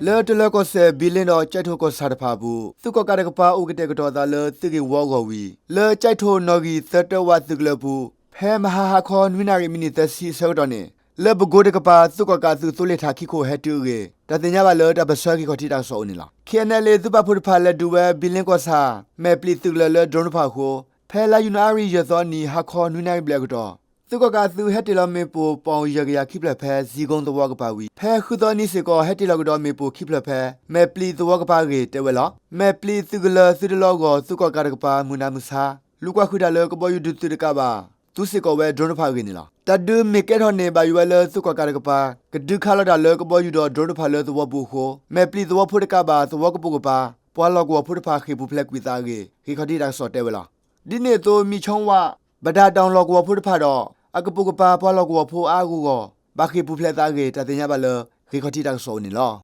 လၢတလၢၤကီၢ်စဲၣ် ဘံလ့ဒီးကၠဲးထိၣ်ကီၢ်ဆၣ်တဖၣ်အပူၤ သုးကီၣ်ကးတကပၤအိၣ်ကတဲာ်ကတီၤအသးလၢသုးဂ့ၢ်ဝီအဂီၢ်ဝံၤ လၢကၠဲးထိၣ်နီၣ်ဂံၢ်သၢတၢဝးသုးကလၢၤအပူၤ ဖဲမဟါဟါခီနွံနၣ်ရံၣ်မံးနံးသၢဆံအဆၢကတီၢ်န့ၣ် လၢပကိတကပၤ သုးကီၣ်ကးသုးသိလ့ၣ်ထးခံခိၣ်ဟဲတုၤအဂ့ၢ် တၢ်သ့ၣ်ညါဘၣ်လၢတၢ်ပၢၢ်ဆၢဂ့ၢ်ခီၣ်ထံးတၢ်ကစီၣ်အိၣ်န့ၣ်လီၤ. K N L A သုးပာ်ဖှိၣ်တဖၣ်လဲၤဒုးဝဲ ဘံလ့ကီၢ်ဆၣ် မဲာ်ပျံၤသုးကလၢၤလၢ drone တဖၣ်အဃိ ဖဲလါယနူၤအါရံၤယဲၢ်သီနံၤ ဟါခီနွံနၣ်ရံၣ်ဘျဲၣ်အကတီၢ် သုးကီၣ်ကးသုးဟဲတ့ၢ်လီၤမ့ၣ်ပိၢ် ပီၣ်ယဲၢ်ကယၤခံဖျၢၣ်ဖဲ ဇံၤကိသဝီကပၤဝံၤ ဖဲဃုသီနံၤစ့ၢ်ကီး ဟဲတ့ၢ်လီၤကဒီးမ့ၣ်ပိၢ်ခံဖျၢၣ်ဖဲ မဲာ်ပျံၤသဝီကပၤအဂ့ၢ် တဲဝဲလီၤ. မဲာ်ပျံၤသုးကလၢၤသုတလီၤအဂီၢ် သုးကီၣ်ကးတကပၤ မုၢ်နၤမုၢ်ဆါ လူၤကွၢ်ဃုာ်တၢ်လၢကဘီယူၤဒုးသုးတကးဘၣ် သူစ့ၢ်ကီးဝဲ drone တဖၣ်အဂ့ၢ်န့ၣ်လီၤ. တၢ်ဒုးမ့ၢ်ကဲထီၣ်န့ၣ် ဘၣ်ယိၣ်ဝဲလၢသုးကီၣ်ကးတကပၤ ကဒုးခးလီၤတၢ်လၢကဘီယူၤဒီး drone တဖၣ်လၢသဝီပူၤအဃိ မဲာ်ပျံၤသဝီဖိတကးဘၣ် သဝီကပိာ်ကပၤ ပှၤလီၢ်ကဝီၤဖိတဖၣ်ဃ့ၢ်ပူၤဖျဲးကွံာ်သးအဂ့ၢ် ဂ့ၢ်ခီၣ်ထံးတၢ်ကစီၣ်တဲဝဲလီၤ. ဒ်န့ၣ်အသိး မံၣ်ခၠီဝး ဘၣ်တၢ်တၢ်လီၢ်ကဝီၤဖိတဖၣ်ဒီး အကပိာ်ကပၤပှၤလီၢ်ကဝီၤဖိအါအါဂီၢ်ဂီၢ် ဘၣ်ဃ့ၢ်ပူၤဖျဲးသးအဂ့ၢ် တၢ်သ့ၣ်ညါဘၣ်လၢ ဂ့ၢ်ခီၣ်ထံးတၢ်ကစီၣ်အိၣ်န့ၣ်လီၤ.